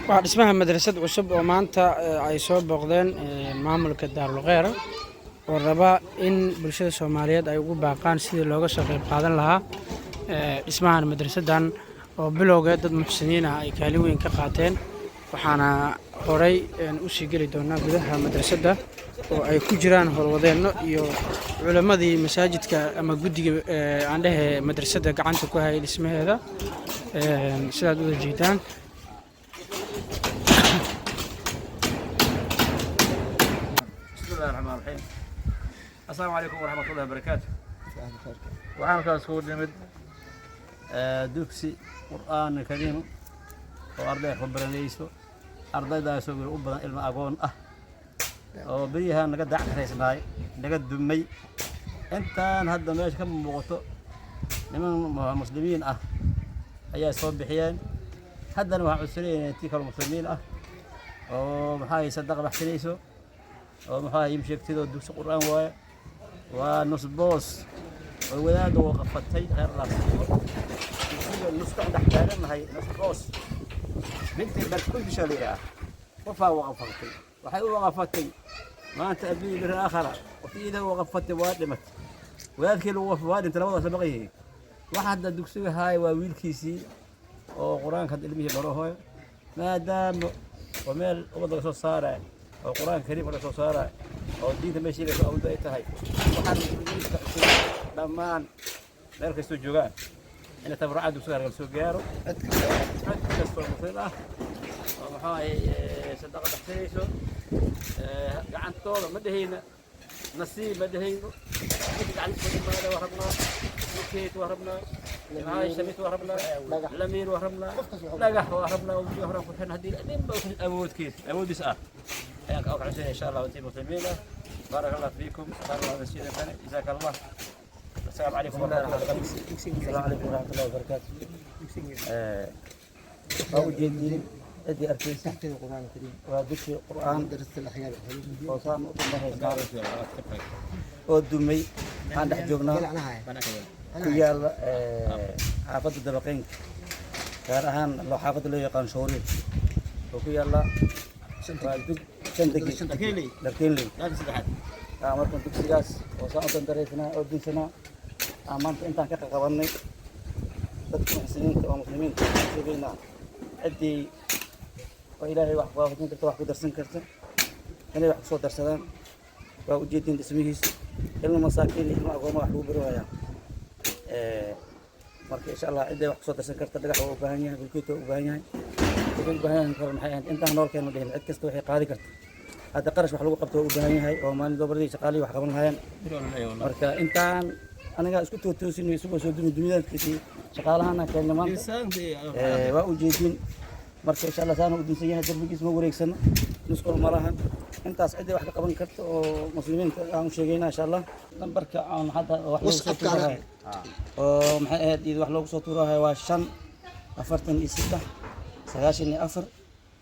Waa dhismaha madrasad cusub oo maanta ay soo booqdeen maamulka Daarul Kheyr oo raba in bulshada Soomaaliyeed ay ugu baaqaan sidii looga soo qayb qaadan lahaa dhismahan madrasadan oo bilowgeed dad muxsiniin ah ay kaalin weyn ka qaateen. Waxaana horay usii geli doonaa gudaha madrasadda oo ay ku jiraan howlwadeenno iyo culammadii masaajidka ama guddiga aan dhehe madrasadda gacanta ku hayay dhismaheeda, sidaad u jeedaan. بسم الله الرحمن الرحيم، السلام عليكم ورحمة الله وبركاته. Waxaan halkaas kugu nimid dugsi Qur'aan Kariim oo arday wax ku baranayso, ardaydaasoo weli u badan ilmo agoon ah oo beryahan naga dacdaraysnaay, naga dumay. Intaan hadda meesha ka muuqato niman muslimiin ah ayaa soo bixiyeen. Haddana waxaan codsanayna intii kale muslimiin ah oo maxaa sadaqa baxsanayso oo maxaa sheegtid oo dugsi Qur'aan waaye. Waa nus boos oo wadaadda waqafatay, khayr Allah siiyo. Dugsiga nuska dhex taagannahay, nus boos binti barkundisha la yidhaah, qofaa waqafatay. Waxay u waqafatay maanta adduunya beri aakhara. Qofkii iyada waqafatay waa dhimatay, wadaadkii lagu waqafay waa dhintay, labadaas maqan yihiin. Waxa hadda dugsiga haaya waa wiilkiisii oo Qur-aanka hadda ilmihii baro hooyo, maadaama oo meel ummadda laga soo saaraya oo Qur-aanka Kariimka laga soo saaraya oo diinta meeshii laga soo awda ay tahay. Waxaan muslimiinta cusub dhammaan meel kastoo joogaan inay tabarucaad dugsiga laga soo gaaro, cid kastoo muslim ah oo maxaa ahay sadaqa baxsanayso gacantooda ma dhehayna, nasiib ma dhehayno. Midka gacantiisa imaada waa rabnaa, midkeet waa rabnaa, maxaa shamit waa rabnaa, lamiir waa rabnaa, dhagax waa rabnaa, oo horaan ku xiran haddii ninba awoodkiis awoodiis ah ayaan ka codsanaya, insha Allah, intii muslimiin ah. بارك الله فيكم، خير الله مسجد، جزاك الله. السلام عليكم ورحمة الله وبركاته. السلام عليكم ورحمة الله وبركاته. Waa ujeediin ciddii arkaysa, waa dugsi Qur'aan oo saan u dambahaysnaa oo dumay aan dhex joognaa, ku yaala xaafadda Dabaqeynka, gaar ahaan loo xaafadda loo yaqaan Shooriir oo ku yaala waa dug Shandegi Dharkeenley. Markan dugsigaas oo saan u dandaraysnaa oo dunsanaa aan maanta intaan ka qaqabanay dadka muxsiniinta oo muslimiinta sheegaynaa, ciddii oo Ilaahay wax waafajin karta, wax ku darsan karta, inay wax kusoo darsadaan. Waa ujeedin dhismihiisa, ilmo masaakiin iyo ilmo agooma wax lagu bari waayaa. Marka insha Allah cidday wax kusoo darsan karta, dhagax waa u baahan yahay, bulkeet waa u baahan yahay, wuxuu u baahan yahay kale maxay ahayd intaan noolkeen ma dhihin. Cid kasta waxay qaadi karta hadda qarash wax lagu qabto waa u baahan yahay oo maalin goboladii shaqaalihii wax qaban lahaayeen. Marka intaan aniga isku tootoosin isagoo soo dumi dumidaadkiisii shaqaalahana keena maanta waa ujeedin. Marka insha Allah saana u dunsan yahay, darbigiis ma wareegsano, nusqul ma lahan. Intaas ciddii wax ka qaban karta oo muslimiinta aan u sheegayna, insha Allah, nambarka aan hadda wax loogu soo tuurahay oo maxay ahayd iyada wax loogu soo tuurahay waa 5 43 94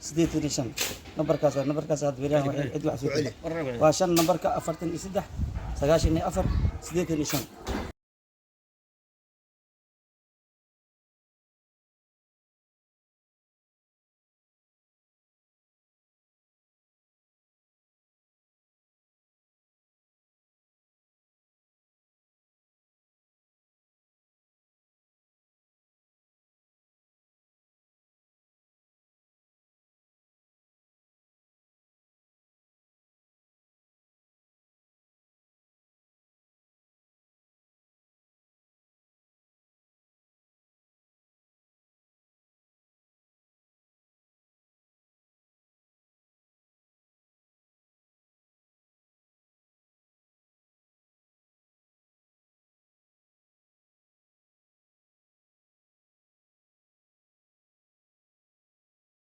85. Nambarkaas waa nambarkaas hadda beryahan waxay cid wax soo tuura waa 5 nambarka 43 94 85.